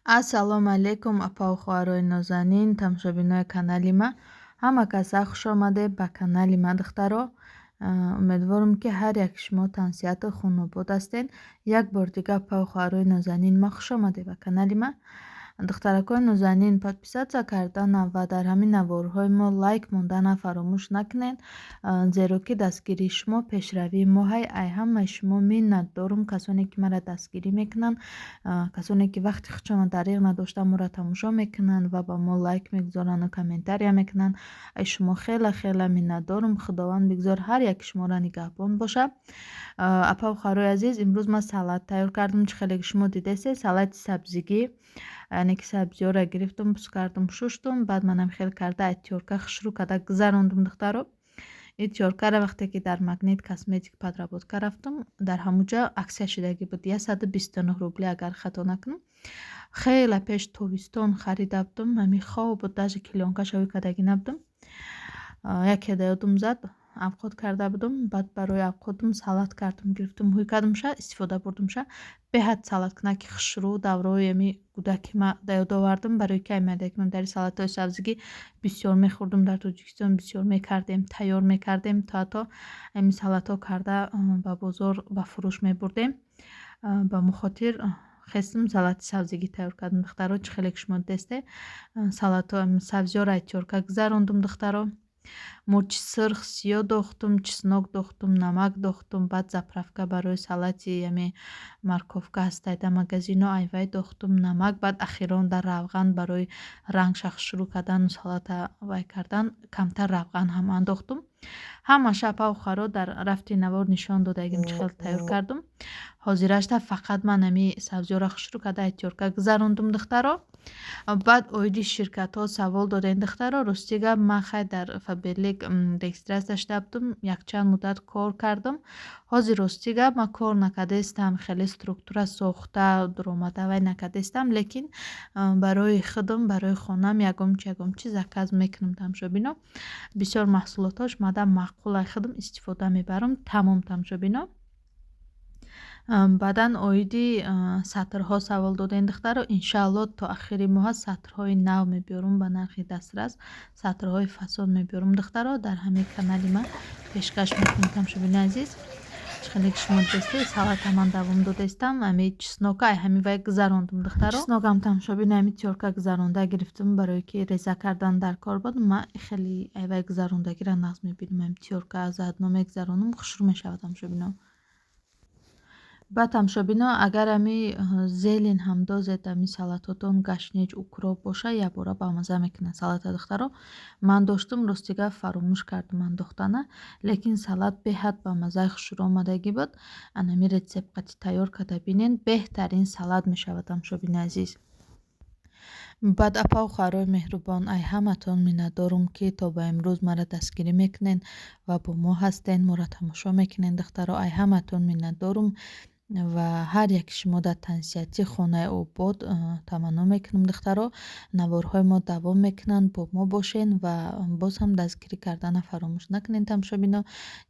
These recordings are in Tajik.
Ассалому алайкум, апаву хоҳарои нозанин, тамошобинои канали ма. Ҳама каса хуш омадед ба канали ма, духтаро. Умедворам, ки ҳар яки шумо тансиҳату хонобод ҳастед. Як бор дига, апаву хоҳарои нозанин ма, хуш омадед ба канали ма. Духтаракои нозанин, подписаться кардана ва дар ҳамин наворҳои мо лайк мондана фаромӯш накунед, зеро ки дастгирии шумо пешравии мо ҳай. Ай ҳамаи шумо миннатдорум, касоне ки маро дастгирӣ мекунанд, касоне ки вақти худшонро дариғ надошта моро тамошо мекунанд ва ба мо лайк мегузоранду комментария мекунанд. Ай шумо хеле хеле миннатдорум. Худованд бигзор ҳар яки шуморо нигаҳбон бошад. Апаву хоҳарои азиз, имрӯз ман салат тайёр кардам. Чӣ хеле ки шумо дидесед, салати сабзигӣ, яъне ки сабзиҳоро гирифтум, пӯст кардум, шуштум, баъд манам хел карда, ай тёрка хушрӯ карда гузарондум. Духтаро, ин тёркаро вақте ки дар Магнит Косметик подработка рафтум, дар ҳамуҷа акция шудагӣ буд, 129 рубли, агар хато накунам. Хеле пеш тобистон харида будум, ҳамин хоб буд, даже клеёнкаша ҳӯй кардагӣ набудум. Яке да ёдум зад, авқот карда будум, баъд барои авқотум салат кардум, гирифтум, ҳӯй кардумша, истифода бурдумша. Беҳад салаткунаки хушрӯ, давраҳои ами кӯдаки ма да ёд овардум, барои ки ай майдаки ман дари салатҳои сабзигӣ бисёр мехӯрдум. Дар Тоҷикистон бисёр мекардем, тайёр мекардем, то ҳатто ами салатҳо карда ба бозор ба фурӯш мебурдем. Ба мухотир хестум, салати сабзигӣ тайёр кардам. Духтаро, чӣ хеле ки шумо дидесте, салатҳо, сабзиҳоро ай тёрка гузарондум. Духтаро, мурчи сирх, сиёҳ дохтум, чеснок дохтум, намак дохтум, баъд заправка барои салати ами морковка ҳастай дар магазино, айвай дохтум, намак, баъд ахирон дар равған барои рангша хушрӯ кардану салата вай кардан камтар равған ҳам андохтум. Ҳамаша, апаву хоҳаро, дар рафти навор нишон додагим, чӣ хел тайёр кардум. Ҳозирашта фақат ман ами сабзиҳоро хушрӯ карда, ай тёрка гузарондум. Духтаро, баъд оиди ширкатҳо савол додем. Духтаро, рости гап, ман хай дар Фаберлик регистрация шуда будум, якчанд муддат кор кардам. Ҳозир, рости гап, ман кор накардаистам, хеле структура сохта дуромада вай накардаистам, лекин барои худам, барои хонаам ягон чи, ягон чи заказ мекунам. Тамошобино, бисёр маҳсулотҳош мада маъқул, ай худам истифода мебарам. Тамом, тамошобино. Баъдан оиди сатрҳо савол додем. Духтаро, иншаалло, то ахири моҳа сатрҳои нав мебиёрум, ба нархи дастрас сатрҳои фасон мебиёрум. Духтаро, дар ҳамин канали ман пешкаш мекунем. Тамошобини азиз, чӣ хеле ки шумо дидестед, салата ман давом додаистам. Ами чеснока ай ҳамин вай гузарондум. Духтаро, чеснокам, тамошобини, ами тёрка гузаронда гирифтум, барое ки реза кардан дар кор буд. Ман хеле ай вай гузарондагиро нағз мебинам, ами тёрка заодно мегузаронам, хушрӯ мешавад, тамошобино. Баъд, тамошобино, агар ами зелень ҳам дозед, ами салатотон гашнеҷ, укроп боша, якбора бамаза мекунад салата. Духтаро, ман доштум, рости гап, фаромӯш кардум андохтана, лекин салат беҳад бамазаи хушрӯ омадагӣ буд. Анами рецепт қати тайёр карда бинед, беҳтарин салат мешавад, тамошобини азиз. Баъд, апаву хоҳарои меҳрубон, ай ҳаматон миннатдорум, ки то ба имрӯз маро дастгирӣ мекунед ва бо мо ҳастед, моро тамошо мекунед. Духтаро, ай ҳаматон миннатдорум ва ҳар яки шумо дар тансиҳатӣ хонаи обод таманно мекунам. Духтаро, наворҳои мо давом мекунанд, бо мо бошед ва боз ҳам дастгирӣ кардана фаромӯш накунед. Тамошобино,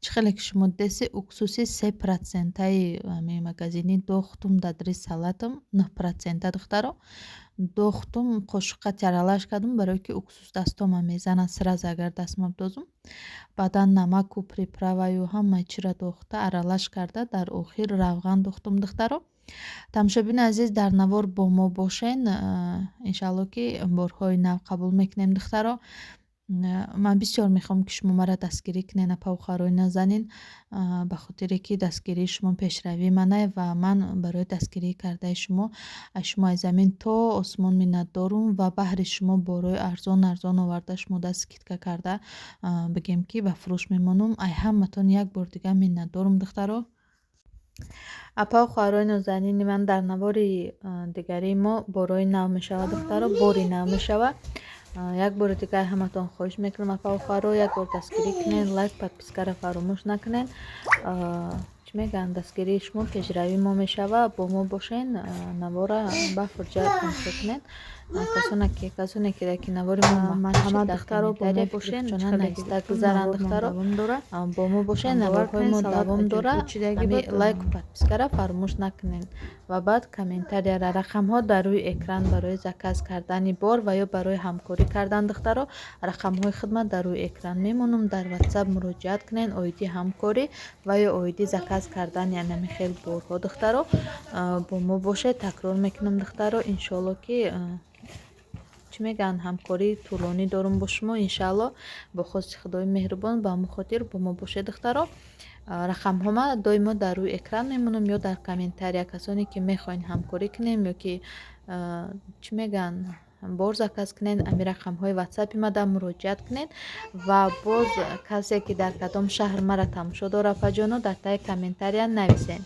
чӣ хеле ки шумо дидеси, уксуси 3 процентаи магазини дохтум дадри салатам, 9 процента. Духтаро, дохтум, қошуққа аралаш кардум, барое ки уксус дастома мезанад сразу, агар дастма бидозум. Баъдан намаку приправаю ҳамаи чиро дохта, аралаш карда, дар охир равған дохтум. Духтаро, тамошобини азиз, дар навор бо мо бошен. Иншаалло, ки борҳои нав қабул мекунем. Духтаро, ман бисёр мехоҳам, ки шумо маро дастгирӣ кунед, апаву хоҳарои нозанин, ба хотире ки дастгирии шумо пешравии манай ва ман барои дастгирӣ кардаи шумо аз шумо аз замин то осмон миннатдорум ва баҳри шумо борҳои арзон арзон оварда, шумо даст скидка карда, бигем ки ба фурӯш мемонам. Ай ҳаматон як бор дигар миннатдорум. Духтаро, апаву хоҳарои нозанини ман, дар навори дигарии мо борҳои нав мешавад. Духтаро, бори нав мешавад. Як бори дигар ҳаматон хоҳиш мекунам, апаву хоҳаро, як бор дастгирӣ кунед, лайк, подпискаро фаромӯш накунед. Чӣ Мегӯянд, дастгирии шумо пешравии мо мешавад. Бо мо бошен, навора ба фурҷат тамошо кунед. Касоне ки навори мо марҳамат, духтаро, бо мо бошен, нависта гузаранд. Духтаро, бо мо бошен, наворҳои мо давом дора. Ҳами лайку подпискара фаромӯш накунед ва баъд комментарияра. Рақамҳо дар рӯи экран барои заказ кардани бор ва ё барои ҳамкорӣ кардан. Духтаро, рақамҳои хидмат дар рӯи экран мемонам, дар Ватсап муроҷиат кунед оиди ҳамкорӣ ва ё оиди заказ кардани анами хел борҳо. Духтаро, бо мо бошед. Такрор мекунам, духтаро, иншоалло, ки, чӣ мегӯянд, ҳамкории тӯлонӣ дорум бо шумо, иншаалло, бо хости Худои меҳрубон. Ба ҳамон хотир бо мо бошед, духтаро. Рақамҳома доимо дар рӯи экран мемонам ё дар комментария. Касоне ки мехоҳед ҳамкорӣ кунем ё ки, чӣ мегӯянд, бор заказ кунед, ами рақамҳои Ватсапи мада муроҷиат кунед. Ва боз касе ки дар кадом шаҳр мара тамошо дора, апаҷоно, дар таи комментария нависед.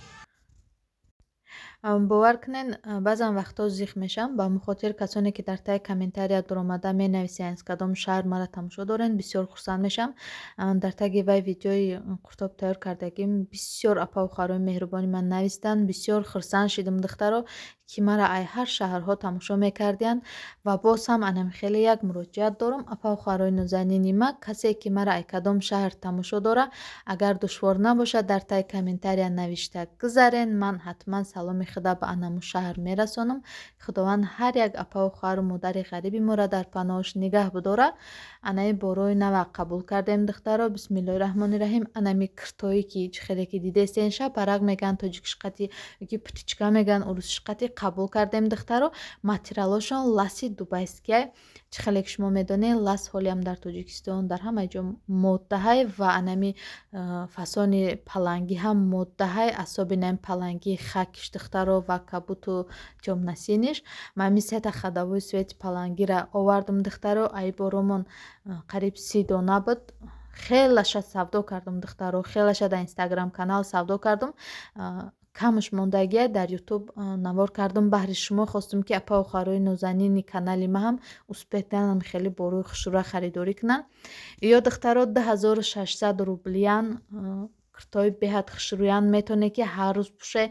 Бовар кунед, баъзан вақтҳо зиқ мешавам. Ба ҳамон хотир касоне ки дар таи комментария дуромада менависанд, аз кадом шаҳр мара тамошо доред, бисёр хурсанд мешавам. Дар таги вай видеои қуртоб тайёр кардагим бисёр апаву хоҳарои меҳрубони ман навистанд. Бисёр хурсанд шидам, духтаро, ки мара ай ҳар шаҳрҳо тамошо мекардиянд. Ва боз ҳам анам хеле як муроҷиат дорам, апаву хоҳарои нозанини ма: касе ки мара ай кадом шаҳр тамошо дора, агар душвор набошад, дар таи комментария навишта гузарен. Ман ҳатман саломи худа ба анаму шаҳр мерасонам. Худованд ҳар як апаву хоҳару модари ғариби моро дар паноҳаш нигаҳ бидора. Анаи борои нава қабул кардем, духтаро. Бисмиллоҳи раҳмони раҳим. Анами киртое ки чӣ хеле ки дидестен, шапарак мегӯянд тоҷикишқати ёки птичка мегӯянд урусишқати, қабул кардем, духтаро. Материалошон ласи дубайския. Чӣ хеле ки шумо медонед, лас ҳолиам дар Тоҷикистон дар ҳама ҷо моддаҳай ва анами фасони палангӣ ҳам моддаҳай, особенно палангии хакиш, духтаро, ва кабуту тёмно-синиш. Ман ами сета ходовой цвети палангира овардам, духтаро. Ай боромон қариб 30 дона буд. Хелаша савдо кардам, духтаро, хелаша дар Инстаграм канал савдо кардам, камаш мондагия дар Ютуб навор кардам баҳри шумо. Хостум, ки апаву хоҳарои нозанини канали ма ҳам успеть кунанд, хеле борои хушрӯя харидорӣ кунанд. Ё, духтаро, 2600 рублиян. Киртои беҳад хушрӯянд. Метавонед, ки ҳар рӯз пӯше,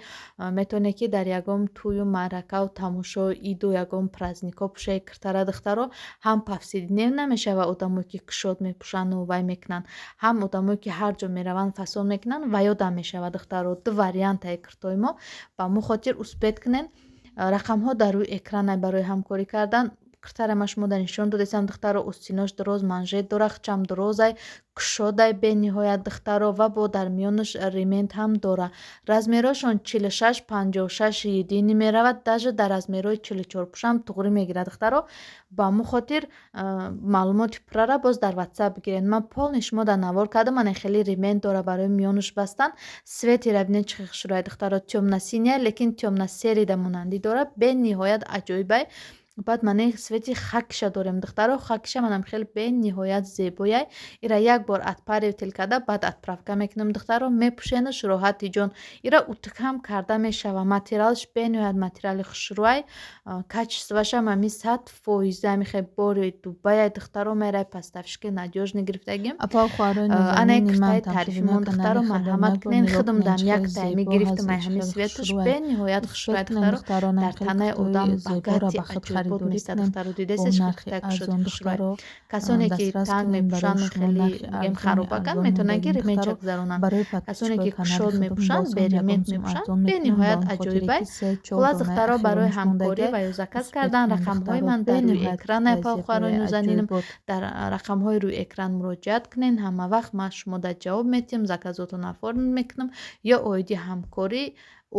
метавонед, ки дар ягон тӯю маъракаву тамошои иду ягон праздникҳо пӯшаи киртара, духтаро. Ҳам повседневный намешава, одамое ки кушод мепӯшанду вай мекунанд, ҳам одамое ки ҳар ҷо мераванд, фасон мекунанд, ва ёдам мешава, духтаро. Ду вариантаи киртои мо. Ба ҳамон хотир успеть кунед. Рақамҳо дар рӯи экрана барои ҳамкорӣ кардан. Киртара ма шумо дар нишон додестам, духтаро. Остинош дароз, манжет дора, хчам дарозай, кушодай бениҳоят, духтаро, ва бо дар миёнаш ремень ҳам дора. Размерошон 46, 56 единый меравад, даже дар размерҳои 44 пӯшам туғрӣ мегирад, духтаро. Ба ҳамон хотир маълумоти пуррара боз дар Ватсап бигиред. Ман полный шумо дар навор кардам. Ана хеле ремень дора барои миёнаш бастан. Цветира бинед, чӣ хушрӯяй, духтаро. Тёмно-синяя, лекин тёмно-серыйда монандӣ дора, бениҳоят аҷоибай. Баъд манаи цвети хакиша дорем, духтаро. Хакиша манам хеле бениҳоят зебояй. Ира як бор отпарить карда, баъд отправка мекунам, духтаро. Мепӯшенаш роҳати ҷон. Ира утюг ҳам карда мешава. Материалаш бениҳоят материали хушрӯай, качествоашам ами 100%. Ами хел бори Дубая, духтаро, мерай поставщики надёжный гирифтагим. Анаи киртаи тарифимон, духтаро, марҳамат кунен. Худам дам як тайми гирифтам. Ай ҳами цветаш бениҳоят хушрӯай, духтаро. Дар танаи одам богатый аҷоибот места, духтаро. Дидесеш, хушрӯай. Касоне ки танг мепӯшанд, хеле мегем, харобаканд, метавонанд, ки ременча гузаронанд. Касоне ки кушод мепӯшанд, бе ремень мепӯшанд, бениҳоят аҷоибай. Хуллас, духтаро, барои ҳамкорӣ ва ё заказ кардан рақамҳои ман дар рӯи экран. Апа, хоҳарони нозанинам, дар рақамҳои рӯи экран муроҷиат кунед. Ҳама вақт ман шумо дар ҷавоб медиҳам, заказотон оформить мекунам ё оиди ҳамкорӣ.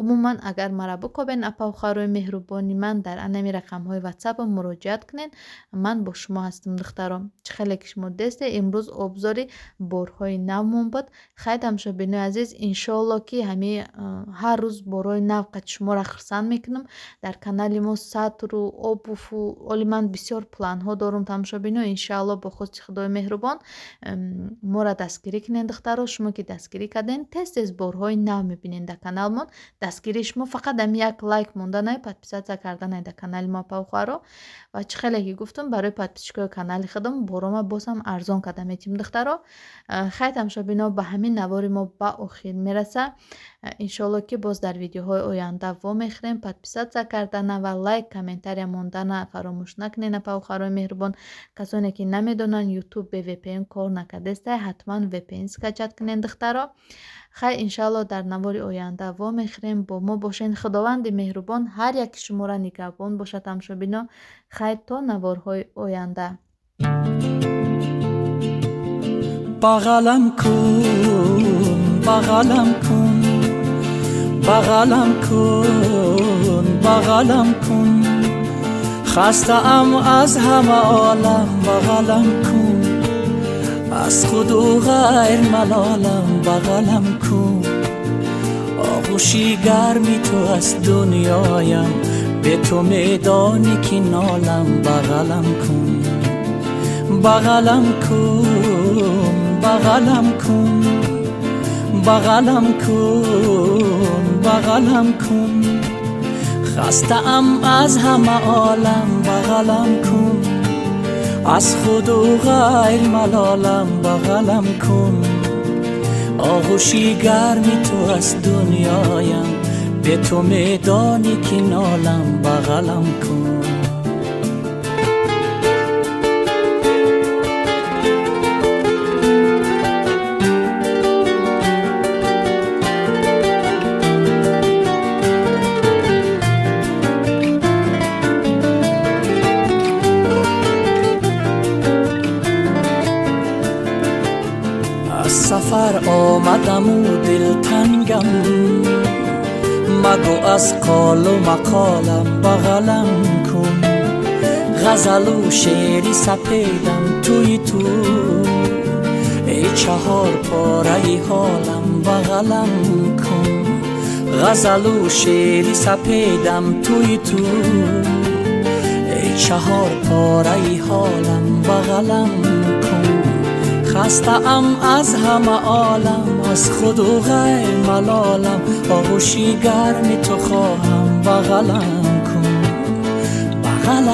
Умуман, агар мара бикобен, апа, хоҳарои меҳрубони ман, дар анами рақамҳои Ватсапам муроҷиат кунед. Ман бо шумо ҳастам, духтаро. Чӣ хеле ки шумо десте, имрӯз обзори борҳои навмон буд. Хай, тамошобинои азиз, иншоалло, ки ҳами ҳар рӯз борҳои нав қад шуморо хурсанд мекунам. Дар канали мо сатру обуву оли ман бисёр планҳо дорум, тамошобино. Иншоалло, бо хости Худои меҳрубон, моро дастгирӣ кунед, духтаро. Шумо ки дастгирӣ кардем, тез тез борҳои нав мебинед дар каналмон. Дастгирии шумо фақат ами як лайк монданай, подписаться карданай дар канали мо, апаву хоҳаро. Ва чӣ хеле ки гуфтам, барои подписчикои канали худам борома боз ҳам арзон карда метим, духтаро. Хай, тамошобино, ба ҳамин навори мо ба охир мераса. Иншоалло, ки боз дар видеоҳои оянда вомехӯрем. Подписаться кардана ва лайк, комментария мондана фаромӯш накунед, апаву хоҳарои меҳрубон. Касоне ки намедонанд, Ютуб бе VPN кор накардестай, ҳатман VPN скачать кунед, духтаро. Хай, иншоалло, дар навори оянда вомехӯрем, бо мо бошед. Худованди меҳрубон ҳар яки шуморо нигаҳбон бошад, тамошобино. Хайр, то наворҳои оянда. Бағалам кун, бағалам кун, бағалам кун, бағалам кун, хастаам аз ҳама олам, бағалам кун, аз худу ғайр малолам, бағалам кун, оғӯши гарми ту аст дунёям, бе ту медонӣ ки нолам, бағалам кун, бағалам кун, бағалам кун, бағалам кун, бағалам кун, хастаам аз ҳама олам, бағалам кун, аз худу ғайр малолам, бағалам кун, оғӯши гарми ту аст дунёям, бе ту медонӣ ки нолам, бағалам кун. Аз сафар омадаму дилтангам, магӯ аз қолу мақолам, бағалам кун, ғазалу шеъри сапедам туи ту, эй чаҳор пораи ҳолам, бағалам кун, ғазалу шеъри сапедам туи ту, эй чаҳор пораи ҳолам, бағалам кун, хастаам аз ҳама олам, аз худу ғайр малолам, оғӯши гарми ту хоҳам, бағалам кун, бағалам.